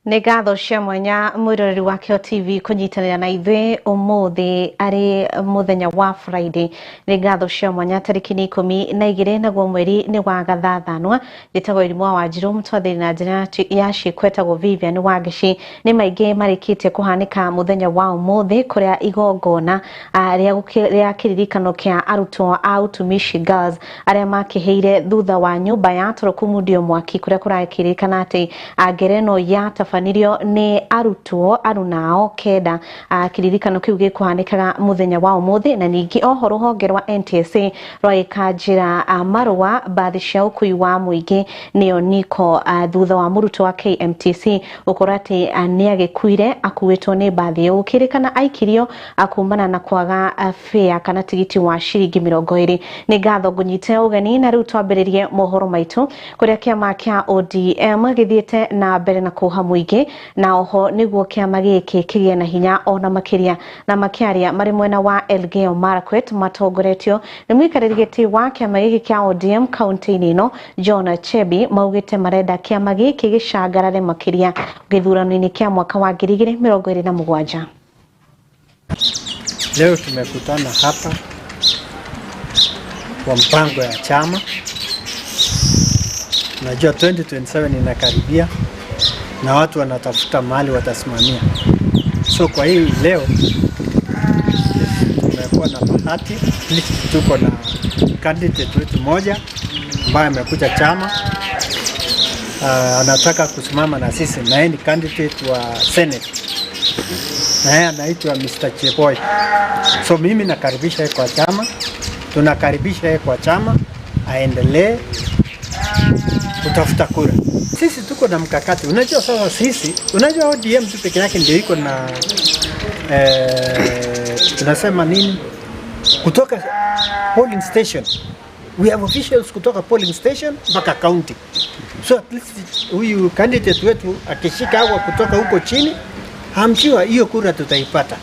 Nĩ ngatho cia mwanya mwĩroreri wa Kĩo TV kũnyitanĩra na ithuĩ ũmũthĩ arĩ mũthenya wa Friday. Nĩ ngatho cia mwanya, tarĩki nĩ 12 naguo mweri nĩ wa gathathanwa. Njĩtagwo Irimũ wa Wanjirũ, mũtwathĩri na njĩra ya ciĩko etagwo Vivian Wangeci. Nĩ maingĩ marĩkĩtie kũhanĩka mũthenya wa ũmũthĩ, kũrĩa igongona rĩa kĩririkano kĩa arutwo a Utumishi Girls arĩa makĩhĩire thutha wa nyũmba ya toro kũmundio mwaki, kũrĩa kũrakĩrĩkana atĩ ngereno yatabanirio nĩ arutwo arunao kenda. Kĩririkano kĩu gĩkũhanĩkaga mũthenya wa ũmũthĩ. Na ningĩ oho rũhonge rwa NTSA rwagĩkanjĩra marũa mbathi cia ũkui wa mũingĩ, nĩyo NICO, thutha wa mũrutwo wa KMTC gũkorwo atĩ nĩ agĩkuire akuĩtwo nĩ mbathi ĩyo, gũkĩrĩkana aikirio kumana na kwaga fare kana tigiti wa ciringi 20. Nĩ ngatho ngũnyite ũgeni, na rĩu twambĩrĩrie mohoro maitũ kũrĩa kĩama kĩa ODM gĩthiĩte na mbere na kũha mũingĩ, na oho nĩguo kĩama gĩkĩ kĩgĩe na hinya ona makĩria. Na makĩaria marĩ mwena wa Elgeyo Marakwet matongoretio nĩ mũikarĩri gĩtĩ wa kĩama gĩkĩ kĩa ODM kaunti-inĩ ĩno John Chebi, maugĩte marenda kĩama gĩkĩ gĩcangarare makĩria gĩthurano-inĩ kĩa mwaka wa 2027. Leo tumekutana hapa kwa mpango ya chama. Najua 2027 inakaribia na watu wanatafuta mahali watasimamia. So kwa hii leo tumekuwa na bahati, tuko na candidate wetu moja ambaye amekuja chama, anataka kusimama na sisi, na yeye ni candidate wa Senate, na yeye anaitwa Mr. Cheboi. So mimi nakaribisha yeye kwa chama, tunakaribisha yeye kwa chama aendelee kutafuta kura. Sisi tuko na mkakati. Unajua sasa sisi, unajua ODM tu peke yake ndio iko na tunasema nini, kutoka polling station, we have officials kutoka polling station mpaka county. So at least huyu candidate wetu akishika hawa kutoka huko chini, I'm sure hiyo kura tutaipata.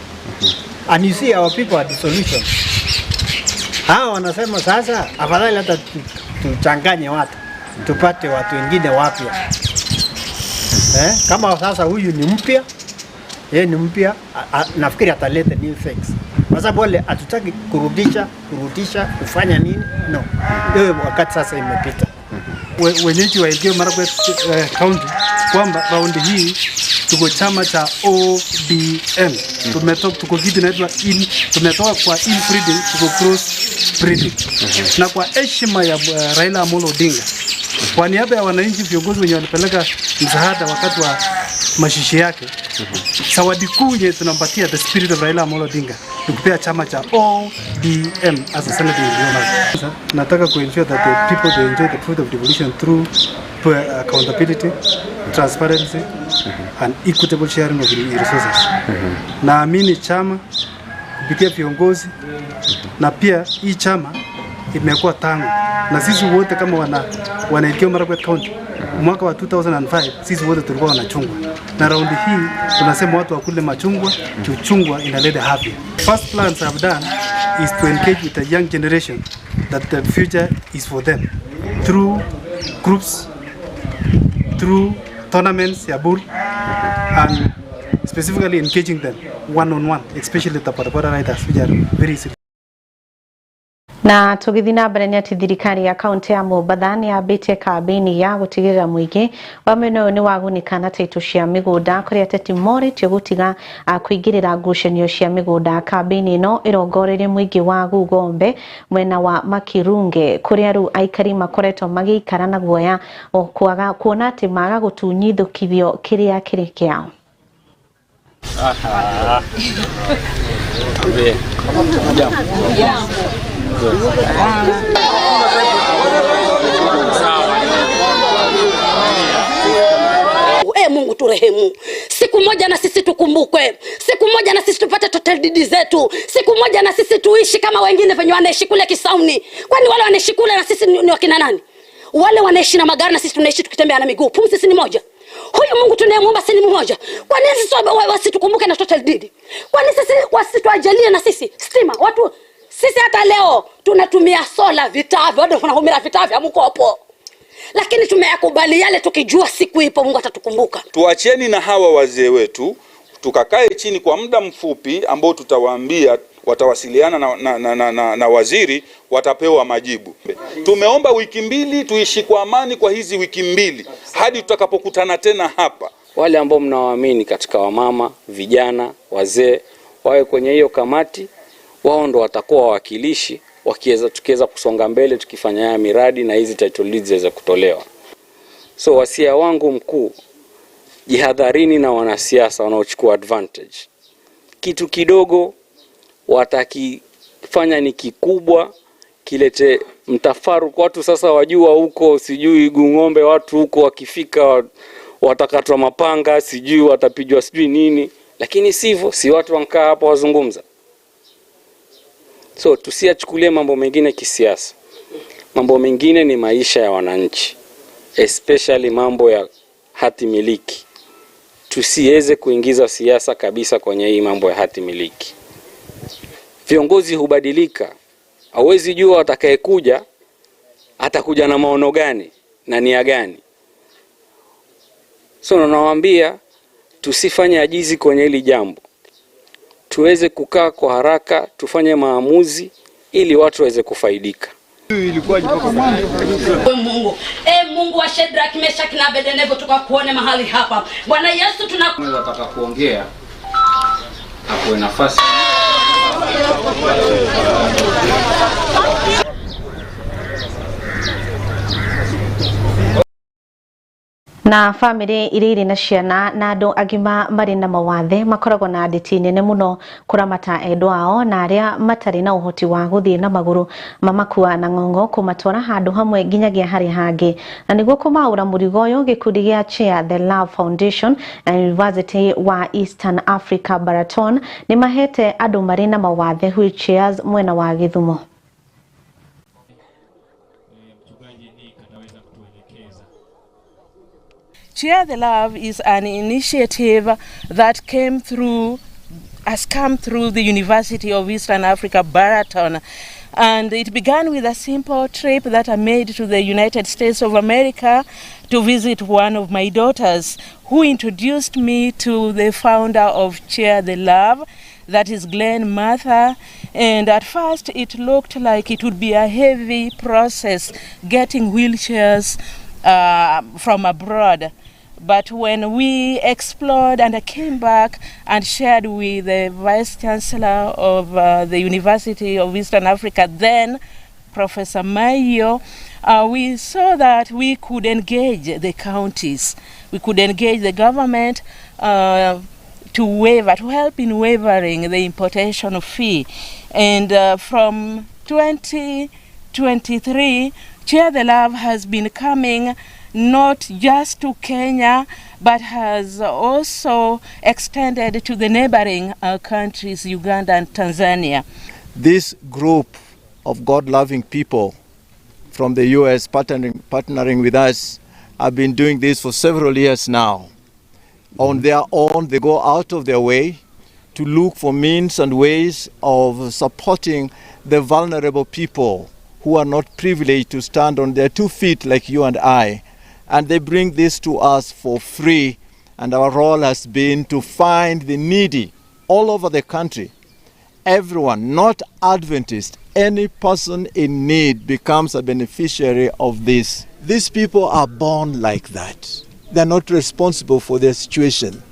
And you see, our people are the solution. Hawa wanasema sasa afadhali hata tuchanganye watu, tupate watu wengine wapya. Eh, kama sasa huyu ni mpya, yeye ni mpya, nafikiri ataleta new things. Kwa sababu wale hatutaki kurudisha, kurudisha, kufanya nini? No. Hiyo wakati sasa imepita. Wenyeji wa Elgeyo Marakwet County kwamba raundi hii tuko chama cha ODM. Tumetoka, tuko kitu inaitwa in, tumetoka kwa inbreeding, tuko cross breeding. Na kwa heshima ya Raila Amolo Odinga, kwa niaba ya wananchi, viongozi wenye walipeleka msaada wakati wa mazishi yake, zawadi kuu yenye tunampatia the spirit of Raila Amolo Odinga ni kupea chama cha ODM as a Senate in Elgeyo Marakwet. Nataka ku ensure that the people, they enjoy the fruit of devolution through accountability, transparency and equitable sharing of resources. Naamini chama kupitia viongozi, na pia hii chama imekuwa tangu na sisi wote kama wana Elgeyo Marakwet County, mwaka wa 2005 sisi wote tulikuwa wanachungwa, na raundi hii tunasema watu wakule machungwa, chungwa inaleta afya. First plans I've done is to engage with the young generation that the future is for them through groups, through tournaments ya pool, and specifically engaging them one on one, especially the boda riders, which are very easy. Na tũgĩthiĩ na mbere nĩ atĩ thirikari ya kaunti ya Mombatha nĩ yambĩtie kambĩini ya gũtigĩrĩra mũingĩ wa mwena ũyũ nĩ wagunĩka na taitũ cia mĩgũnda, kũrĩa ateti morĩtio gũtiga kũingĩrĩra ngucanio cia mĩgũnda. Kambĩini ĩno ĩrongoreirie mũingĩ wa Gugombe mwena wa Makirunge, kũrĩa rĩu aikari makoretwo magĩikara na guoya o kwaga kuona atĩ maga gũtunyithũkithio kĩrĩa kĩrĩ kĩao. Ambie. Jambo. E Mungu turehemu, siku moja na sisi tukumbukwe, siku moja na sisi tupate title deed zetu, siku moja na sisi tuishi kama wengine venye wanaishi kule Kisauni. Kwani wale wanaishi kule na sisi ni wakina nani? Wale wanaishi na magari na sisi tunaishi tukitembea na miguu. Pumzi si ni moja? Huyu Mungu tunayemuomba si ni mmoja? Kwa nini sisi wasitukumbuke na title deed? Kwa nini sisi wasituajalie na sisi stima? Watu sisi hata leo tunatumia sola, vita bado tunahumira vita vya mkopo. Lakini tumeyakubali yale tukijua siku ipo Mungu atatukumbuka. Tuacheni na hawa wazee wetu, tukakae chini kwa muda mfupi ambao tutawaambia, watawasiliana na waziri, watapewa majibu. Tumeomba wiki mbili, tuishi kwa amani kwa hizi wiki mbili hadi tutakapokutana tena hapa. Wale ambao mnawaamini katika wamama, vijana, wazee wawe kwenye hiyo kamati, wao ndo watakuwa wawakilishi, tukiweza kusonga mbele tukifanya haya miradi na hizi title deeds ziweze kutolewa. So wasia wangu mkuu, jihadharini na wanasiasa wanaochukua advantage. Kitu kidogo watakifanya ni kikubwa, kilete mtafaruku. Watu sasa wajua huko sijui Gung'ombe, watu huko wakifika watakatwa mapanga, sijui watapigwa sijui nini, lakini sivyo, si watu wankaa hapo wazungumza. So tusiachukulie mambo mengine kisiasa. Mambo mengine ni maisha ya wananchi, especially mambo ya hati miliki. Tusiweze kuingiza siasa kabisa kwenye hii mambo ya hati miliki. Viongozi hubadilika, hauwezi jua atakayekuja atakuja na maono gani na nia gani. So nawaambia tusifanye ajizi kwenye hili jambo, tuweze kukaa kwa haraka, tufanye maamuzi ili watu waweze kufaidika. Mungu, Mungu wa Shadrach, Meshach na Abednego, tukakuone mahali hapa. Bwana Yesu, tunataka kuongea, apewe nafasi. Na family iria irĩ na ciana na andũ agima marĩ na mawathe makoragwo na nditi nene mũno kũramata endwa ao, na arĩa matarĩ na ũhoti wa gũthiĩ na magũrũ mamakua na ng'ong'o kũmatwara handũ hamwe nginyagia harĩa hangĩ. Na nĩguo kũmaũra mũrigo ũyũ, gĩkundi gĩa Chair the Love Foundation na University wa Eastern Africa Baraton nĩ mahete andũ marĩ na mawathe wheelchairs mwena wa Gĩthumo. Share the Love is an initiative that has come through the University of Eastern Africa, Baraton. And it began with a simple trip that I made to the United States of America to visit one of my daughters, who introduced me to the founder of Share the Love, that is Glenn Mather. And at first it looked like it would be a heavy process getting wheelchairs from abroad. But when we explored and I came back and shared with the Vice Chancellor of the University of Eastern Africa, then Professor Mayo, we saw that we could engage the counties, we could engage the government to help in waivering the importation fee. And from 2023, Share the Love has been coming not just to Kenya, but has also extended to the neighboring countries, Uganda and Tanzania. This group of God-loving people from the US partnering with us have been doing this for several years now. On their own, they go out of their way to look for means and ways of supporting the vulnerable people who are not privileged to stand on their 2 feet like you and I. And they bring this to us for free, and our role has been to find the needy all over the country. Everyone, not Adventist, any person in need becomes a beneficiary of this. These people are born like that. They're not responsible for their situation.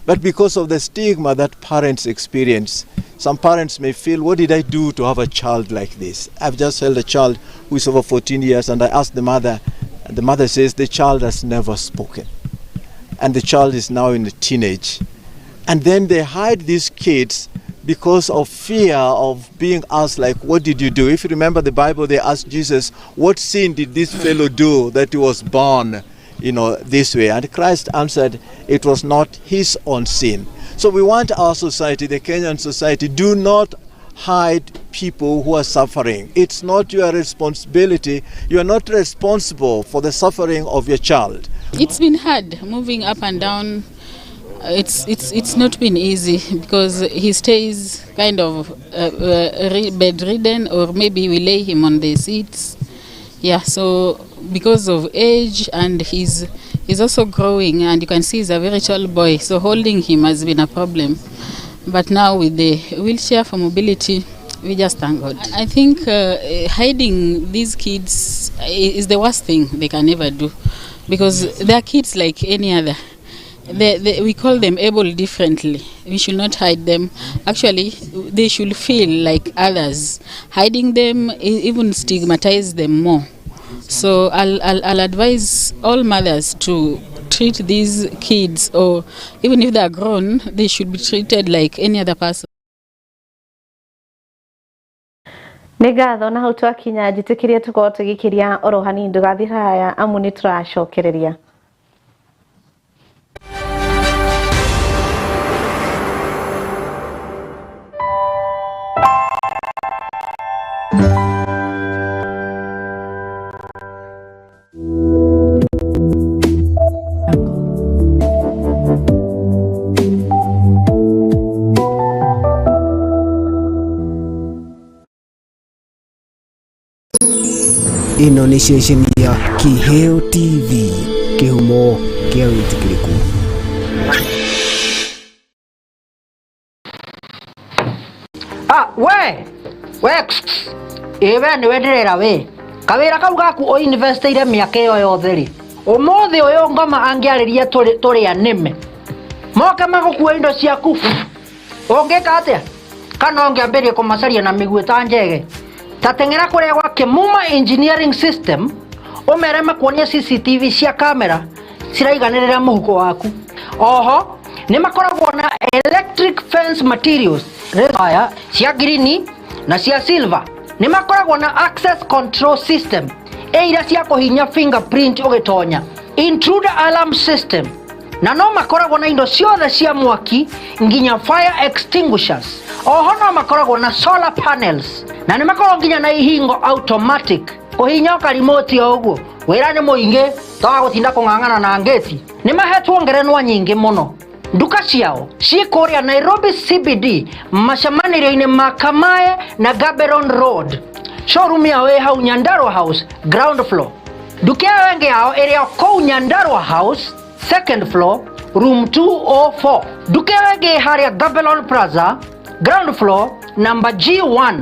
But because of the stigma that parents experience, some parents may feel, what did I do to have a child like this? I've just held a child who is over 14 years, and I asked the mother, and the mother says the child has never spoken. And the child is now in the teenage. And then they hide these kids because of fear of being asked, like, what did you do? If you remember the Bible, they asked Jesus, what sin did this fellow do that he was born, you know, this way? And Christ answered, it was not his own sin. So we want our society, the Kenyan society, do not hide people who are suffering. It's not your responsibility. You are not responsible for the suffering of your child. It's been hard moving up and down. It's not been easy because he stays kind of bedridden, or maybe we lay him on the seats. Yeah, so because of age, and he's also growing, and you can see he's a very tall boy, so holding him has been a problem. But now with the wheelchair for mobility, we just thank God. I think hiding these kids is the worst thing they can ever do, because they are kids like any other. We call them able differently. We should not hide them. Actually, they should feel like others. Hiding them even stigmatize them more. So I'll advise all mothers to treat these kids, or even if they are grown, they should be treated like any other person. Nĩ ngatho na hau twakinya njĩtĩkĩrie tũkorwo tũgĩkĩria oro hanini ndũgathiĩ haraya amu nĩ tũracokereria. Ĩno nĩ ceceni ya Kiheo TV, kĩhumo kĩa wĩtĩkĩrĩku. We we ĩ we nĩwe ndĩrera we kawĩra kau gaku ũinvestĩire mĩaka ĩyo yothe rĩ, ũmũthĩ ũyũ ngoma angĩarĩria tũrĩa nĩme moke magũkua indo ciaku, ũngĩka atĩa? Kana ũngĩambĩrĩria kũmacaria na mĩguĩ ta njege? Ta teng'era kũrĩa gwa Kĩmuma Engineering System ũmere makuonie CCTV cia kamera ciraiganĩrĩra mũhuko waku. Oho nĩ makoragwo na electric fence materials wire cia green na cia silver. Nĩ makoragwo na access control system ĩ iria cia kũhinya fingerprint ũgĩtonya, intruder alarm system, na no makoragwo na indo ciothe cia mwaki nginya fire extinguishers. Oho no makoragwo na solar panels na nĩ makoragwo nginya na ihingo automatic kũhinya karimoti o ũguo. Wĩra nĩ mũingĩ toga gũtinda kũng'ang'ana na ngĩti. Nĩ mahetwo ngerenwa nyingĩ mũno. Nduka ciao ciĩ kũrĩa Nairobi CBD macemanĩrio-inĩ ma Kamae na Gaborone Road. Showroom yao ĩ hau Nyandarua House ground floor. Nduka ĩyo ĩngĩ yao ĩrĩ kũu Nyandarua House second floor room 204. Nduka ĩyo ĩngĩ harĩa Gaborone Plaza ground floor number G1.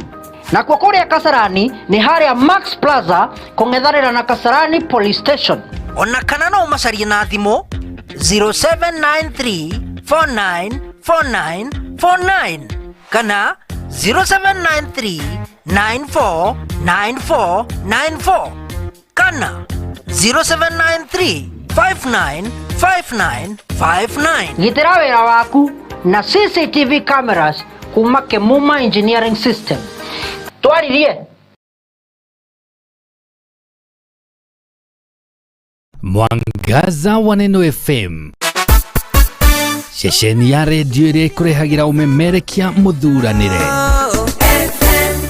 Nakuo kũrĩa Kasarani nĩ harĩa Max Plaza kũng'ethanĩra na Kasarani Police Station. Ona kana no ũmacarie na thimũ 0793 494949 kana 0793 949494 kana 0793 595959. Gitĩra wĩra waku na CCTV cameras kuma Kĩmuma Engineering System. Twaririe. Mwangaza wa Neno FM, ceceni ya redio ĩrĩa ĩkũrehagĩra ũmemerekia mũthuranĩre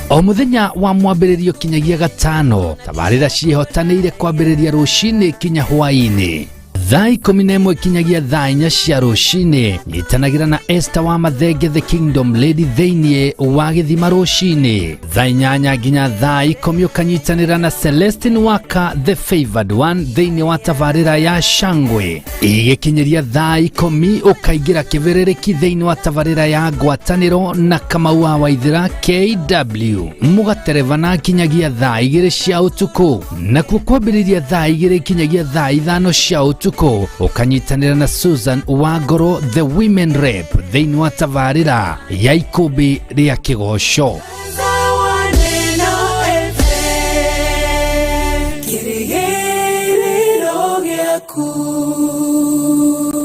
o mũthenya wa mwambĩrĩrio kinyagia gatano. Tabarĩra ciĩhotanĩire kwambĩrĩria rũcinĩ kinya hwaĩ-inĩ thaa 11 kinyagia thaa 4 cia rũcinĩ. Nyitanagĩra na Esther wa Mathenge the Kingdom Lady thĩinĩ wa gĩthima rũcinĩ thaa 8 nginya thaa 10 ũkanyitanĩra na Celestine Waka the Favored One thĩinĩ wa tabarĩra ya Shangwe. Igĩkinyĩria thaa 10 ũkaingĩra kĩbĩrĩrĩki thĩinĩ wa tabarĩra ya Ngwatanĩro na Kamau wa Waithĩra KW mũgaterebana kinyagia thaa 2 cia ũtukũ. Nakuo kwambĩrĩria thaa 2 kinyagia thaa 5 cia ũtukũ ũkanyitanĩra na Susan Wangoro the Women Rep thĩinĩ wa tabarĩra ya Ikũmbĩ rĩa Kĩgoco.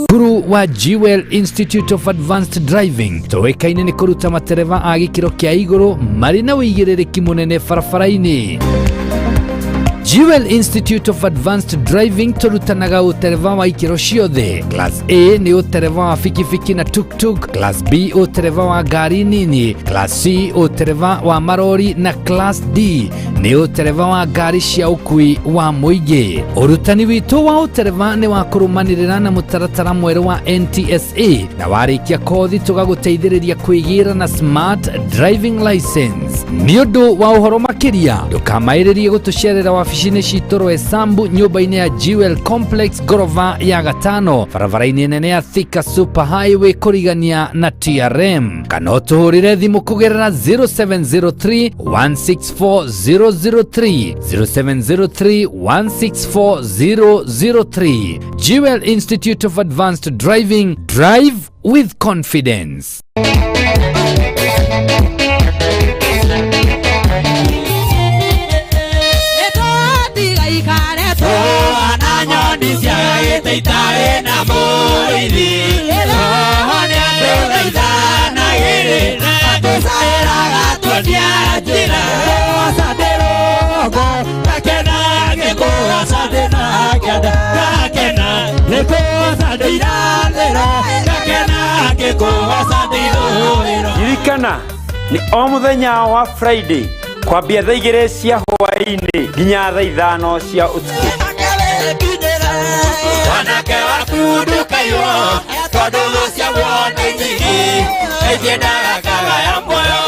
Cukuru wa Jewel Institute of Advanced Driving tũĩkaine nĩ kũruta matereba a gĩkĩro kĩa igũrũ marĩ na ũigĩrĩrĩki mũnene barabara-inĩ. Jewel Institute of Advanced Driving tũrutanaga ũtereba wa ikĩro ciothe. Class A nĩ ũtereba wa bikibiki na tuk-tuk, Class B ũtereba wa ngari nini, Class C ũtereba wa marori na Class D Nĩ ũtereba wa ngari cia ũkui wa mũingĩ. Ũrutani witũ wa ũtereba nĩ wa kũrũmanĩrĩra na mũtaratara mwerũ wa NTSA, na warĩkia kothi tũgagũteithĩrĩria kwĩgĩra na smart driving license. Nĩ ũndũ wa ũhoro makĩria, ndũkamaĩrĩrie gũtũcerera wabici-inĩ citũ Roysambu, nyũmba-inĩ ya Jewel Complex, ngorova ya gatano, barabara-inĩ nene ya Thika Super Highway kũrigania na TRM, kana ũtũhũrĩre thimũ kũgerera 0703 164 003, 0703 164 003. Jewel Institute of Advanced Driving, drive with confidence. Ririkana nĩ o mũthenya wa Friday kwambia thaa 2 cia hwaĩ-inĩ nginya thaa 5 cia ũtukũ. Wanake waku ndũkaiywo tondũ thũ ciaguo nĩ nyingĩ itiendaga kagaya muoyo.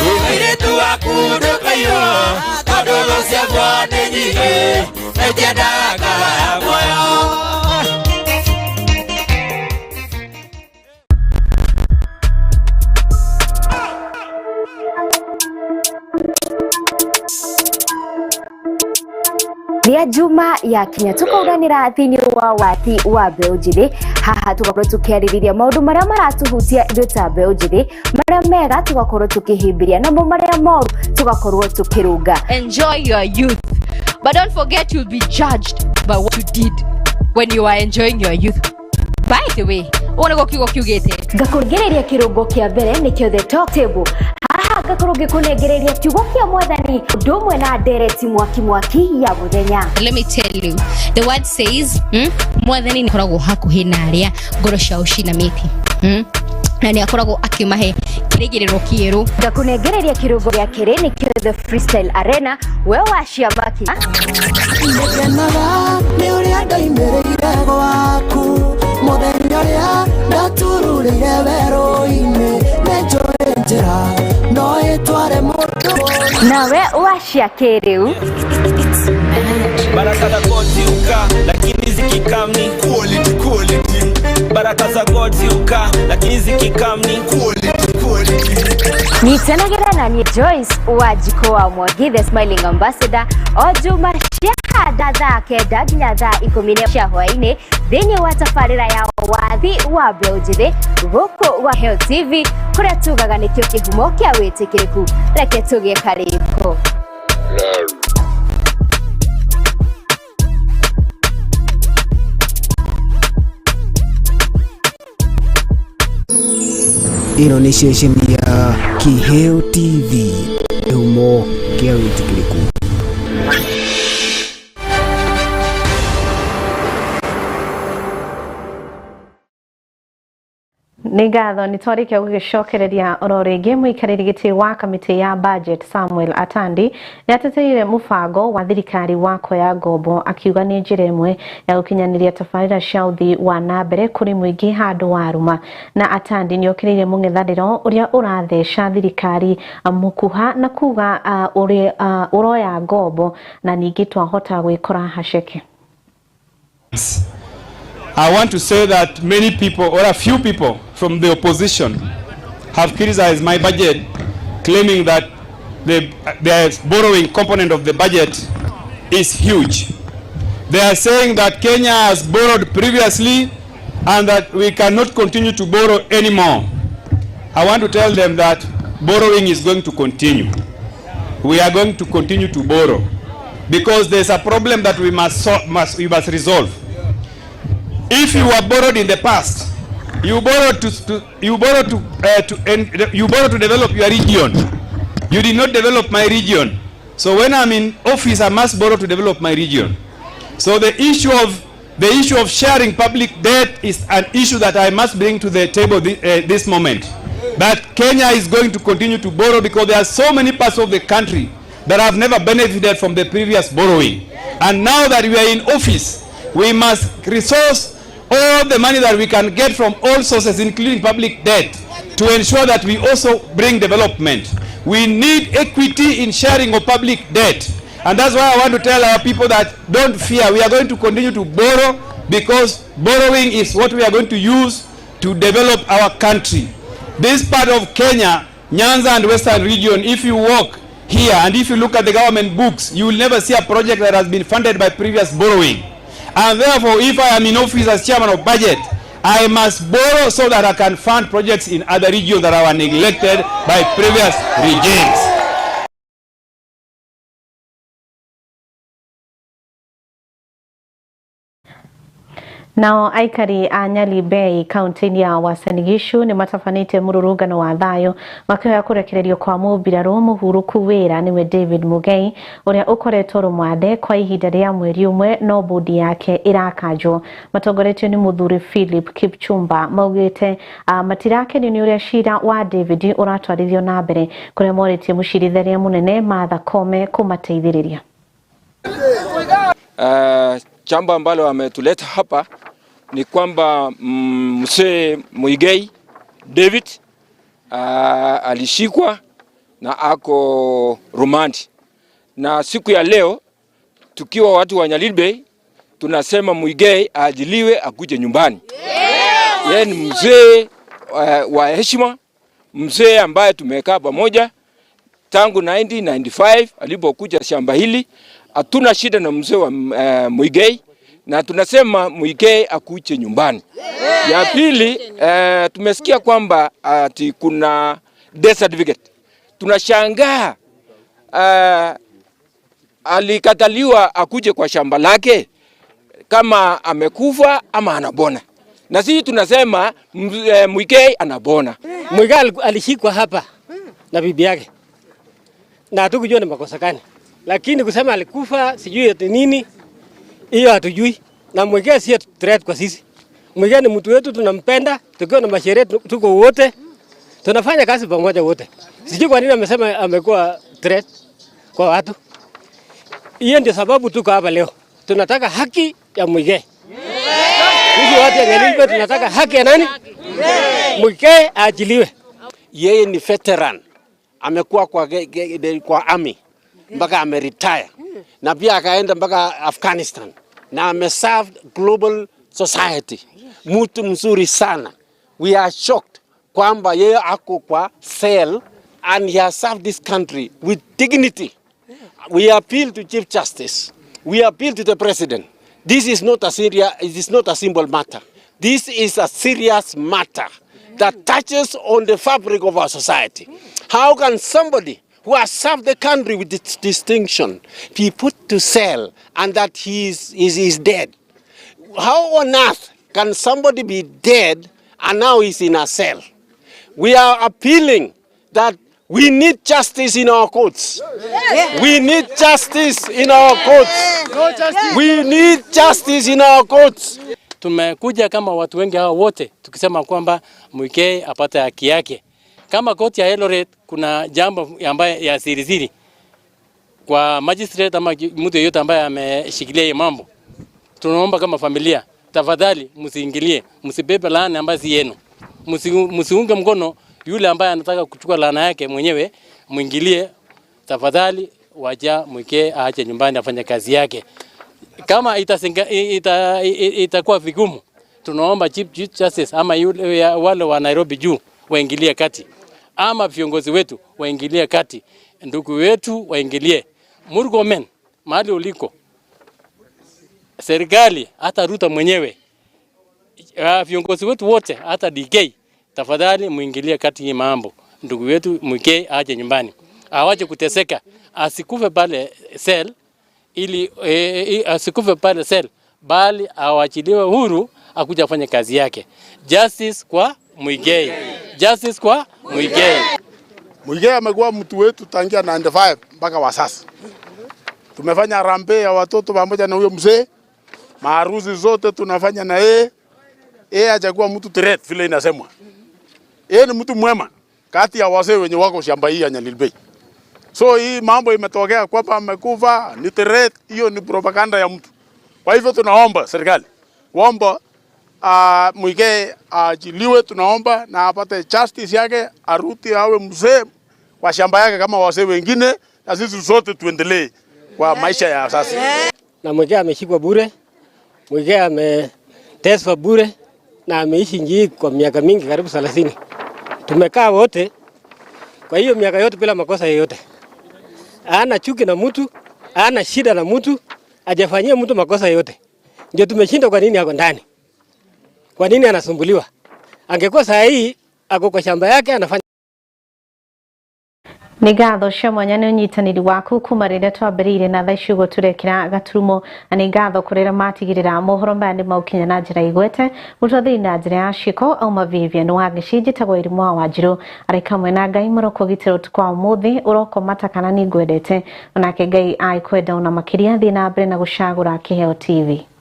Mũirĩtu waku ndũkaiywo tondũ thũ ciaguo nĩ nyingĩ itiendaga kagaya muoyo. Rĩa Juma ya kinya tukauranĩra thĩinĩ wa wathi wa mbeũ njĩthĩ. Haha tugakorwo tũkĩarĩrĩria maũndũ marĩa maratuhutia ithuĩ ta mbeũ njĩthĩ, marĩa mega tugakorwo tũkĩhĩmbĩria, namo marĩa moru tugakorwo tũkĩrũnga. Enjoy your youth, but don't forget you'll be judged by what you did when you are enjoying your youth. By the way, ũguo nĩguo kiugo kiugĩte. Ngakũngereria kĩrũngo kĩa mbere nĩkĩo The Talk Table. Haha ngakorwo ngĩkũnengereria kiugo kĩa mwathani ũndũ ũmwe na ndereti mwaki mwaki ya mũthenya. Let me tell you, the word says, mwathani nĩ akoragwo hakuhĩ na arĩa ngoro ciao cinamĩte, na nĩ akoragwo akĩmahe kĩrĩgĩrĩro kĩerũ. Ngakũnengereria kĩrũngo gĩa kerĩ nĩkĩo The Freestyle Arena, we wa ciamaki. Ngenaga nĩ ũrĩa ndoimĩrĩire gwaku mũthenya ũrĩa ndatururĩire werũ-inĩ, nĩnjũĩ njĩra no ĩtware mũndũ. Nawe wa cia kĩrĩu. Baraka za God ziuka lakini zikikam ni quality quality. Baraka za God ziuka lakini zikikam ni quality quality. Nyitanagĩra na niĩ Joyce wa Jiko wa Mwangi, the smiling ambassador, o Juma cia thaa 9 nginya thaa 10 cia hwaĩ-inĩ thĩinĩ wa tabarĩra ya wathi wa mbeũ njĩthĩ gũkũ gwa Heo TV, kũrĩa tugaga nĩkĩo kĩhumo kĩa wĩtĩkĩrĩku. Reke tũgĩe karĩko. Ĩno nĩ ceceni ya Kĩheo TV, kĩhumo kĩa wĩtĩkĩrĩku. Nĩ ngatho nĩ twarĩkia gũgĩcokereria oro rĩngĩ. Mũikarĩri gĩtĩ wa kamĩtĩ ya budget Samuel Atandi nĩ ateteire mũbango wa thirikari wa kuoya ngombo, akiuga nĩ njĩra ĩmwe ya gũkinyanĩria tabarĩra cia ũthii wa na mbere kũrĩ mũingĩ handũ wa ruma. Na Atandi nĩ okĩrĩire mũng'ethanĩro ũrĩa ũratheca thirikari mũkuha na kuga ũroya ngombo na ningĩ twahota gwĩkora haceke. I want to say that many people, or a few people from the opposition, have criticized my budget, claiming that the borrowing component of the budget is huge. They are saying that Kenya has borrowed previously and that we cannot continue to borrow anymore. I want to tell them that borrowing is going to continue. We are going to continue to borrow because there's a problem that we must resolve. If you were borrowed in the past, you borrowed to develop your region. You did not develop my region. So when I'm in office, I must borrow to develop my region. So the issue of sharing public debt is an issue that I must bring to the table this moment. That Kenya is going to continue to borrow because there are so many parts of the country that have never benefited from the previous borrowing. And now that we are in office, we must resource all the money that we can get from all sources, including public debt, to ensure that we also bring development. We need equity in sharing of public debt. And that's why I want to tell our people that don't fear. We are going to continue to borrow because borrowing is what we are going to use to develop our country. This part of Kenya, Nyanza and Western region, if you walk here and if you look at the government books, you will never see a project that has been funded by previous borrowing. And therefore, if I am in office as chairman of budget, I must borrow so that I can fund projects in other regions that were neglected by previous regimes. Nao aikari a Nyali Bay kaunti-inĩ ya Uasin Gishu nĩ matabanĩtie mũrũrũngano wa thayũ makĩhoya kũrekererio kwa mũmbirarũ mũhurũku wĩra nĩwe David Mugei ũrĩa ũkoretwo rũmwathe kwa ihinda rĩa mweri ũmwe no bodi yake ĩrakanjwo. Matongoretio nĩ mũthuri Philip Kipchumba maugĩte matirakenio nĩ ũrĩa cira wa David ũratwarithio na mbere kũrĩa morĩtie mũcirithania mũnene Martha Koome kũmateithĩrĩria. Jambo ambalo ametuleta hapa ni kwamba mzee Muigai David alishikwa na ako rumandi, na siku ya leo tukiwa watu wa Nyalil Bay tunasema Muigai aajiliwe akuje nyumbani. Yeye ni mzee wa heshima, mzee ambaye tumekaa pamoja tangu 1995 alipokuja shamba hili. Hatuna shida na mzee wa Muigai, na tunasema Muigai akuje nyumbani. Ya pili, tumesikia kwamba ati kuna death certificate. Tunashangaa alikataliwa akuje kwa shamba lake kama amekufa ama anabona. Na sisi tunasema Muigai anabona. Muigai alishikwa hapa na bibi yake na hatukujua ni makosa gani. Lakini kusema alikufa sijui ati nini, hiyo hatujui. Na Muigai si threat kwa sisi. Muigai ni mtu wetu, tunampenda, tukiwa na masherehe tuko wote, tunafanya kazi pamoja wote. Sijui kwa nini amesema amekuwa threat kwa watu. Hiyo ndio sababu tuko hapa leo. Tunataka haki ya Muigai. Sisi watu wa Nyalil Bay tunataka haki ya nani? Muigai aachiliwe. Yeye ni veteran. Amekuwa kwa army mpaka ameretire, na pia akaenda mpaka Afghanistan, na ameserve global society. Mtu mzuri sana. We are shocked kwamba yeye ako kwa cell and he has served this country with dignity. We appeal to Chief Justice. We appeal to the President. This is not a serious, it is not a simple matter. This is a serious matter that touches on the fabric of our society. How can somebody who has served the country with this distinction be put to cell and that he is dead? How on earth can somebody be dead and now he's in a cell? We are appealing that we need justice in our courts. We need justice in our courts. We need justice in our courts. Tumekuja kama watu wengi hao wote tukisema kwamba Muigai apate haki yake. Kama koti ya Eldoret kuna jambo ambaye ya siri kwa magistrate ama mtu yeyote ambaye ameshikilia hiyo mambo, tunaomba kama familia, tafadhali msiingilie, msibebe laana ambayo si yenu. Msiunge mkono yule ambaye anataka kuchukua laana yake mwenyewe, muingilie tafadhali. Wacha Muigai aache nyumbani afanye kazi yake. Kama itakuwa vigumu, tunaomba Chief Justice ama yule wale wa Nairobi juu waingilie kati, ama viongozi wetu waingilie kati, ndugu wetu waingilie. Murkomen mahali uliko, serikali, hata Ruto mwenyewe, viongozi wetu wote, hata DK, tafadhali muingilie kati hii mambo. Ndugu wetu Muigai aje nyumbani, awache kuteseka, asikufe pale cell, ili asikufe pale cell, bali awachiliwe huru akuja afanye kazi yake. Justice kwa Muigai. Justice kwa Muigai. Muigai amekuwa mtu wetu tangia 95 mpaka wa sasa. Tumefanya rampe ya watoto pamoja na huyo mzee. Maharusi zote tunafanya na yeye. Yeye hajakuwa mtu threat vile inasemwa. Yeye ni mtu mwema. kati ya wazee wenye wako shamba hii ya Nyalil Bay. So hii mambo imetokea kwamba amekufa ni threat, hiyo ni propaganda ya mtu. Kwa hivyo tunaomba serikali kwamba Muigai aachiliwe, tunaomba na apate justice yake, arudi awe mzee kwa shamba yake kama wazee wengine, na sisi sote tuendelee kwa maisha ya sasa. Na Muigai ameshikwa bure, Muigai ameteswa bure na ameishi nchi kwa miaka mingi karibu 30. Tumekaa wote kwa hiyo miaka yote bila makosa yoyote. Hana chuki na mtu, hana shida na mtu, hajafanyia mtu makosa yoyote. Ndio tumeshinda. Kwa nini ako ndani? Kwa nini anasumbuliwa? Angekuwa saa hii ako kwa shamba yake anafanya. Nĩ ngatho cia mwanya nĩ ũnyitanĩri waku kuma rĩrĩa twambĩrĩirie na thaa ici ũguo tũrekĩra gaturumo, na nĩ ngatho kũrĩ arĩa matigĩrĩra mohoro maya nĩ maukinya na njĩra igwete mũtwathĩri na njĩra ya ciĩko. Auma Vivian wa Gĩci, njĩtagwo Irimũ wa Wanjirũ, arĩ kamwe na Ngai mũrokũgitĩra ũtukũ wa ũmũthĩ. Ũrokoma kana nĩ ngwendete, onake Ngai agĩkwenda ona makĩria. Thiĩ na mbere na gũcagũra Kĩheo TV.